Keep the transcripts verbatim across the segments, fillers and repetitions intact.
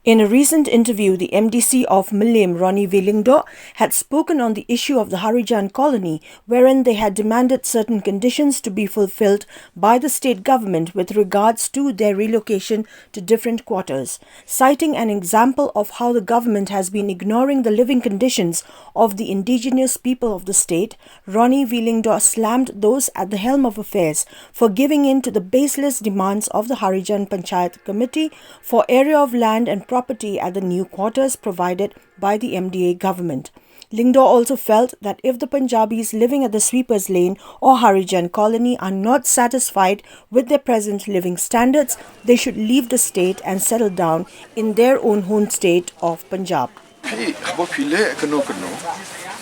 In a recent interview, the M D C of Mylliem, Ronnie V Lyngdoh, had spoken on the issue of the Harijan colony, wherein they had demanded certain conditions to be fulfilled by the state government with regards to their relocation to different quarters. Citing an example of how the government has been ignoring the living conditions of the indigenous people of the state, Ronnie V Lyngdoh slammed those at the helm of affairs for giving in to the baseless demands of the Harijan Panchayat Committee for area of land and property at the new quarters provided by the M D A government. Lyngdoh also felt that if the Punjabis living at the Sweepers Lane or Harijan Colony are not satisfied with their present living standards, they should leave the state and settle down in their own home state of Punjab. Phi, haba phi leh kano kano,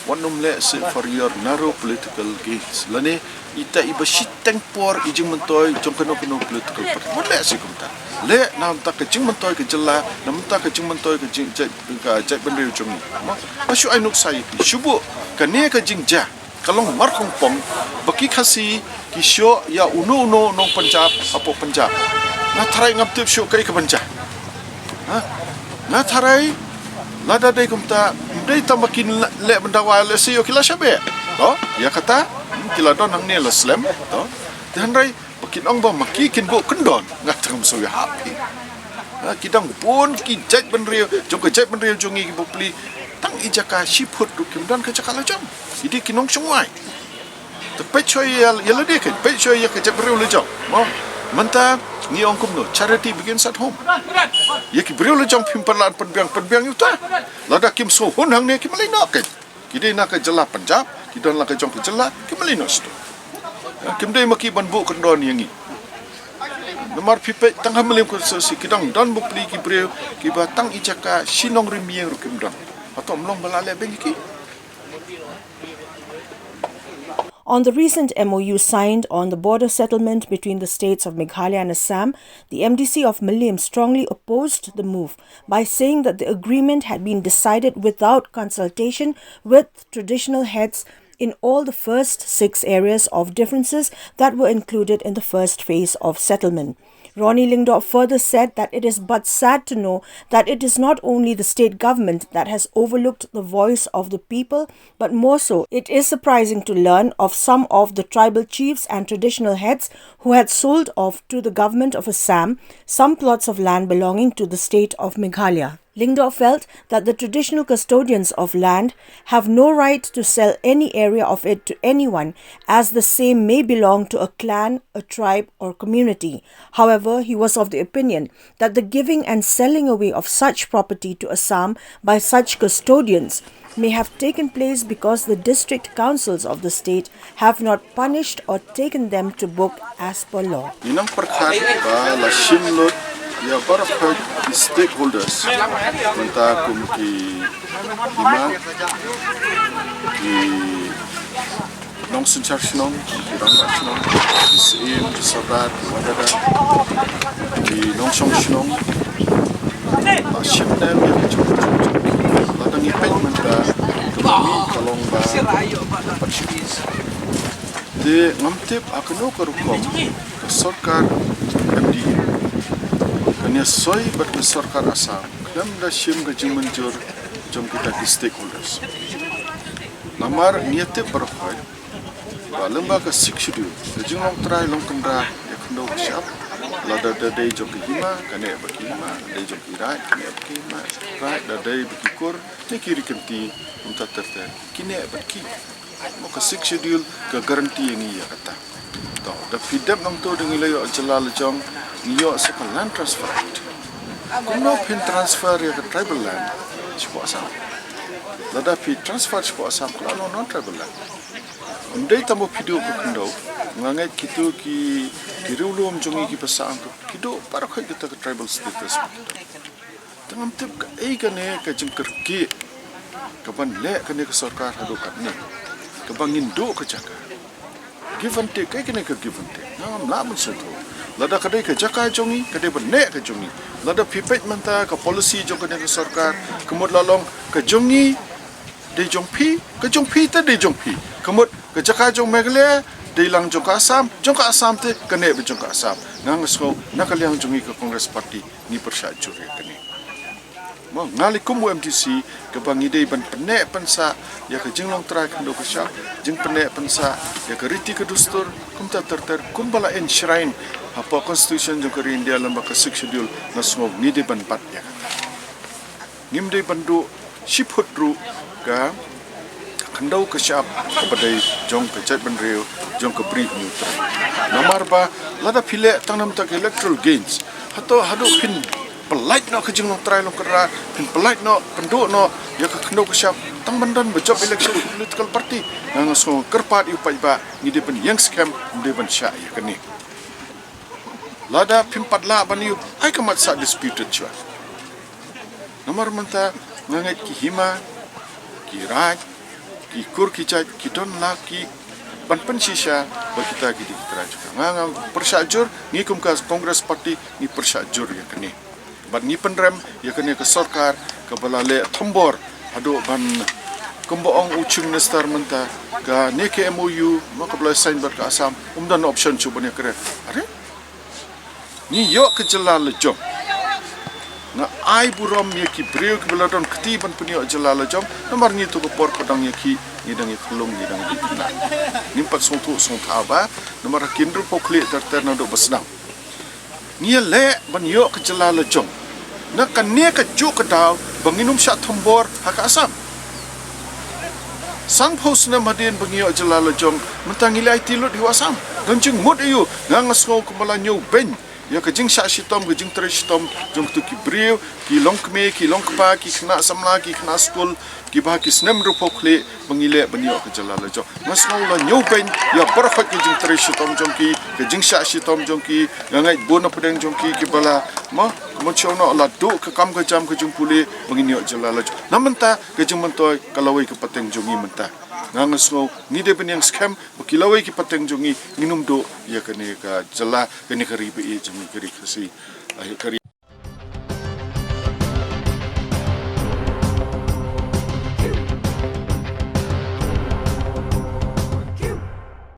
wat nym leh seh for your narrow political gains. Lane, ita iba shiteng por i jingmyntoi jong kano kano political party. Wat leh seh kumta. Leh na bynta ka jingmyntoi ka jylla, na bynta ka jingmyntoi ka jing, jait, ka jaitbynriew jong ngi. Mo, ba shu ai nuksa ïa ki, shu buh kane ka jingjia ka long markhongpong, ba ki Khasi ki shoh ïa uno uno u nong Punjab hapoh Punjab. Nga tharai ngam tip shuh kaei kaban jia. Ha? Nga tharai lada dei kumta, ym dei tang ba kin leh, leh ban dawa, lehse ïoh ki la shah beh. To, ïa kata, hmm, ki la don hangne la slem. To. Te hynrei ba kin ong ba ma ki kin buh kyndon, nga tang shu ïa hap hi. Ha, ki dang bun ki jaitbynriew, jong ka jaitbynriew jong ngi ki bapli, tang i jaka shi phut ruh kim don ka jaka la jong. Ki dei ki nongshong wai. Te peit shuwa ïa, ïa lade kein, peit shuwa ïa ka jaitbynriew la jong. Mo, mynta ngi ong kumno, charity begins at home. Ïa ki briew la jong phim pat lah pynbiang, pynbiang ïa uta. Lada kim sngewhun hangne kim leit noh kein. Ki dei na ka jylla Punjab, ki don la ka jong ka jylla, kim leit noh shato. Ïa, kim dei ma ki ban buh kyndon ïa ngi. Namar phi peit tang ha Mylliem constituency, ki dang don bapli ki briew kiba tang i jaka shi nongrim ïing ruh kim don. Hato ym long ba la leh beiñ ïa ki? On the recent M O U signed on the border settlement between the states of Meghalaya and Assam, the M D C of Mylliem strongly opposed the move by saying that the agreement had been decided without consultation with traditional heads in all the first six areas of differences that were included in the first phase of settlement. Ronnie Lyngdoh further said that it is but sad to know that it is not only the state government that has overlooked the voice of the people, but more so, it is surprising to learn of some of the tribal chiefs and traditional heads who had sold off to the government of Assam some plots of land belonging to the state of Meghalaya. Lyngdoh felt that the traditional custodians of land have no right to sell any area of it to anyone, as the same may belong to a clan, a tribe, or community. However, he was of the opinion that the giving and selling away of such property to Assam by such custodians may have taken place because the district councils of the state have not punished or taken them to book as per law. Ngi nang pyrkhat ba la shim lut ïa baroh ki stakeholders, mynta kum ki hima, ki nongsynshar shnong, ki rangbah shnong, ki syiem, ki sordar, ki warada, ki nongshong shnong. Ba shim nem ïa ka jong, jong, jong. Lada ngi peit mynta, ka mih ka long ba, ba pat shim. Te ngam tip ha kano ka rukom ka sorkar M D A, ka nia soi bad ka sorkar Assam khlem da shim ka jingmynjur jong kita ki stakeholders. Namar ngi ïa tip baroh khoit ba lyngba ka Sixth Schedule, ka jinglong trai long kynrad ïa khyndew ka shyiap, lada da dei jong ki hima, ka neh bad ki hima, dei jong ki raid, ka neh bad ki hima, raid, da dei bad ki kur, ne ki ri kynti, kumta ter ter, ki neh bad ki. Mo, ka Sixth Schedule ka guarantee ïa ngi ïa kata. To, da phi dep nangto da ngi la ïoh jylla la jong, ngi ïoh sa ka Land Transfer Act. Kumno phin transfer ïa ka tribal land shapoh Assam? Lada phi transfer shapoh Assam, ka la long non-tribal land. Ym dei tang ba phi duh ka khyndew, nga ngeit kito ki, ki riewlum jong ngi kiba sah, ki duh baroh khoit kita ka tribal status. Te ngam tip kaei kane ka jingkyrkieh kaban leh kane ka sorkar haduh katne, kaba ngin duh ka jaka. Give and take, kaei kane ka give and take? Ngam lah ban sngewthuh. Lada ka dei ka jaka jong ngi, ka dei ban neh ka jong ngi. Lada phi peit mynta ka policy jong kane ka sorkar, ka mut la long ka jong ngi dei jong phi, ka jong phi te dei jong phi. Ka mut ka jaka jong Meghalaya dei lang jong ka Assam, jong ka Assam te ka neh bad jong ka Assam. Nga, nga sngew na ka liang jong ngi ka Congress Party ngi pyrshah jur ïa kane. Mo, nga leh kum u M D C, kaba ngi dei ban pynneh pynsah ïa ka jinglong trai khyndew ka shyiap, jingpynneh pynsah ïa ka riti ka dustur, kumta ter ter, kumba la enshrine hapoh Constitution jong ka ri India lyngba ka Sixth Schedule, nga sngew ngi dei ban bat ïa kata. Ngim dei ban duh shi phut ruh ka khyndew ka shyiap kaba dei jong ka jaitbynriew, jong ka Bri U Trai. Namar ba lada phi leh tang namar ka electoral gains, hato haduh phin pyllait noh ka jinglong trai long kynrad, phin pyllait noh, pynduh noh ïa ka khyndew ka shyiap tang ban don ba jop election political party. Nga sngew kyrpad ïa u paidbah, ngi dei ban ïeng skhem, ngi dei ban shah ïa kane. Lada phim pat lah ban ïoh, ai ka mat sah disputed shuwa. Namar mynta nga ngeit ki hima, ki raid, ki kur ki jait, ki don la ki ban pynshisha ba kita ki dei ki trai jong ka. Nga, nga pyrshah jur, ngi kum ka Congress Party ngi pyrshah jur ïa kane. Bad ngi pynrem ïa kane ka sorkar kaba la leh thombor haduh ban, kumba ong u Chief Minister mynta, kane ka M O U mo kaba la sign bad ka Assam, um don option shuh ban ïakren. Are? Ngi ïoh ka jylla la jong. Nga ai burom ïa ki briew kiba la don kti ban pynïoh jylla la jong. Namar ngi to ka por ka dang ïa ki, ngi dang ïa ki lung, ngi dang ïa ki khynnah. Ngim pat sngewthuh sngewthuh ba namar ki hynriewphew khlieh ter ter naduh ba sdang. Ngi ïaleh ban ïoh ka jylla la jong na kane kajuh ka daw ba ngin ym shah thombor ha ka Assam. Sanphew snem hadien ba ngi ïoh jylla la jong, mynta ngi la aiti lut ïa u Assam. Don jingmut ïa u, nga nga sngew kumba la ñiewbeiñ ïa ka jingshah shitom, ka jingtrei shitom jong kito ki briew, ki longkmie, ki longkpa, ki khynnah samla, ki khynnah skul, kiba ha ki snem hynriewphew khlieh ba ngi leh ban ïoh ka jylla la jong. Nga sngew la ñiewbeiñ ïa baroh ka jingtrei shitom jong ki, ka jingshah shitom jong ki. Nga ngeit bun na pdeng jong ki kiba la, mo, kumno shuh noh, la duh ka kam ka jam ka jingpule ba ngin ïoh jylla la jong. Na mynta ka jingmyntoi ka lawei ka pateng jong ngi mynta. Nga nga sngew ngi dei ban ïeng skhem ba ki lawei ki pateng jong ngi, ngin ym duh ïa kane ka jylla, kane ka ri ba ïeit jong ngi, ka ri Khasi, ah, ka ri